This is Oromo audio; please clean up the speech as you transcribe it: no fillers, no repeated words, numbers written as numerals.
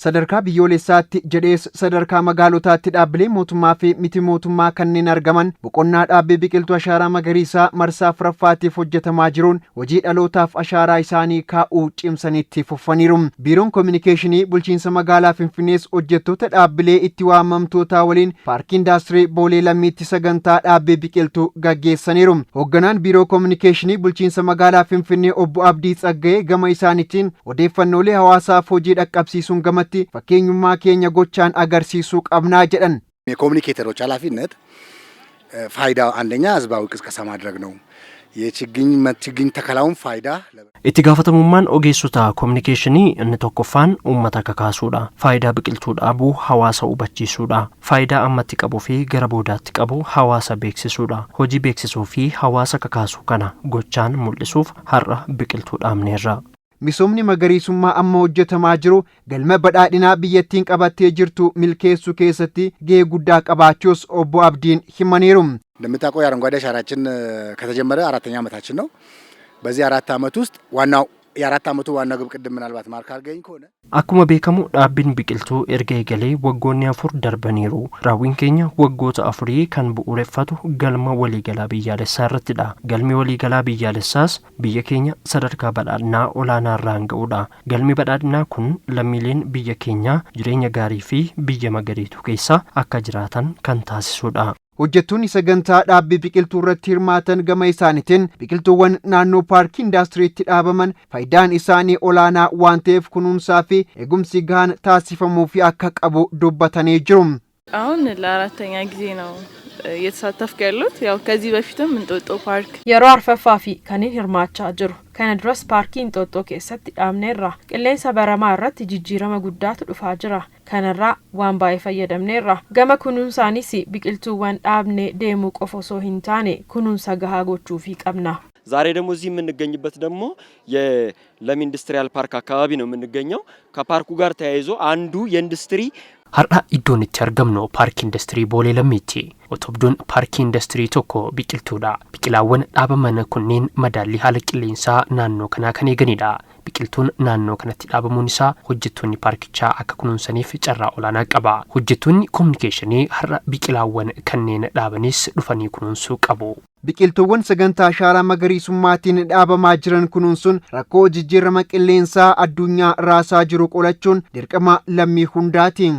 Sadarkaa biyyoolessaatti jedhees sadarkaa magaalotaatti dhaabbilee mootummaa fi miti mootummaa kanneen argaman boqonnaa dhaabbii biqiltuu ashaaraa magariisaa marsaa afuraffaatiif hojjetamaa jiruun hojii dhalootaaf ashaaraa isaanii kaa'uu cimsaniitti fufaniiru. Biiroon Kominikeeshinii Bulchiinsa Magaalaa Finfinnees hojjettoota dhaabbilee itti waamamtootaa waliin Paarkii Indaastirii Boolee Lammiitti sagantaa dhaabbii biqiltuu gaggeessaniiru. Hoogganaan Biiroo Kominikeeshinii Bulchiinsa Magaalaa Finfinnee Obbo Abdii Tsaggayee gama isaaniitiin, odeeffannoolee hawaasaaf hojii dhaqqabsiisuun gamatti fakkeenyummaa keenya gochaan agarsiisuu qabnaa jedhan. የኮሚኒኬተሮች ኃላፊነት ፋይዳ አንደኛ ህዝባዊ ቅስቀሳ ማድረግ ነው። የችግኝ ችግኝ ተከላውን ፋይዳ Itti gaafatamummaan ogeessota kominikeeshinii inni tokkoffaan uummata kakaasuudha. Faayidaa biqiltuu dhaabuu hawaasa hubachiisuudha. Faayidaa ammatti qabuu fi gara boodaatti qabu hawaasa beeksisuudha. Hojii beeksisuu fi hawaasa kakaasuu kana gochaan mul'isuuf har'a biqiltuu dhaabneerra. Misoomni magariisummaa amma hojjetamaa jiru galma badhaadhinaa biyyattiin qabattee jirtu milkeessuu keessatti gahee guddaa qabaachuus Obbo Abdiin himaniiru. እንደምታውቀው የአረንጓዴ አሻራችን ከተጀመረ አራተኛ ዓመታችን ነው። በዚህ 4 ዓመት ውስጥ ዋናው የአራት ዓመቱ ዋና ግብ ቅድም ምናልባት ማርክ አድርገኝ ከሆነ Akkuma beekamu, dhaabbiin biqiltuu erga eegalee waggoonni 4 darbaniiru. Raawwiin keenya waggoota afurii kan bu'uureffatu galma waliigalaa biyyaalessaa irrattidha. Galmi waliigalaa biyyaalessaas biyya keenya sadarkaa badhaadhinaa olaanaa irraan ga'uudha. Galmi badhaadhinaa kun lammiileen biyya keenyaa jireenya gaarii fi biyya magariituu keessa akka jiraatan kan taasisudha. Hojjettoonni sagantaa dhaabbii biqiltuu irratti hirmaatan gama isaaniitiin, biqiltuuwwan naannoo paarkii indaastiriitti dhaabaman faayidaan isaanii olaanaa waan ta'eef kunuunsaa fi eegumsi gahaan taasifamuufi akka qabu dubbatanii jiru. አሁን ለአራተኛ ጊዜ ነው እየተሳተፍኩ ያለሁት። ያው ከዚህ በፊትም እንጦጦ ፓርክ Yeroo arfaffaa fi kanin hirmaachaa jiru. Kana duras paarkii Inxooxxoo keessatti dhaabneerra. Qilleensa baramaa irratti jijjiirama guddaatu dhufaa jira. Kanarraa waan baay'ee fayyadamneerra. Gama kunuunsaanis biqiltuuwwan dhaabnee deemuu qofa osoo hin taane kunuunsa gahaa gochuufii qabna. ዛሬ ደግሞ እዚህ የምንገኝበት ደግሞ የለሚ ኢንዱስትሪያል ፓርክ አካባቢ ነው የምንገኘው። ከፓርኩ ጋር ተያይዞ አንዱ የኢንዱስትሪ Har'a iddoon itti argamnu paarkii industirii Boolee Lammiitti. Utubduun paarkii industirii tokko biqiltuudha. Biqilaawwan dhaabaman kunneen madaallii haala qilleensaa naannoo kanaa kan eeganidha. Biqiltuun naannoo kanatti dhaabamuun isaa hojjettoonni paarkichaa akka kunuunsaniif carraa olaanaa qaba. Hojjettoonni kominikeeshinii har'a biqilaawwan kanneen dhaabanis dhufanii kunuunsuu qabu. Biqiltuuwwan sagantaa ashaaraa magariisummaatiin dhaabamaa jiran kunuunsuun rakkoo jijjiirama qilleensaa addunyaa raasaa jiru qolachuun dirqama lammii hundaati.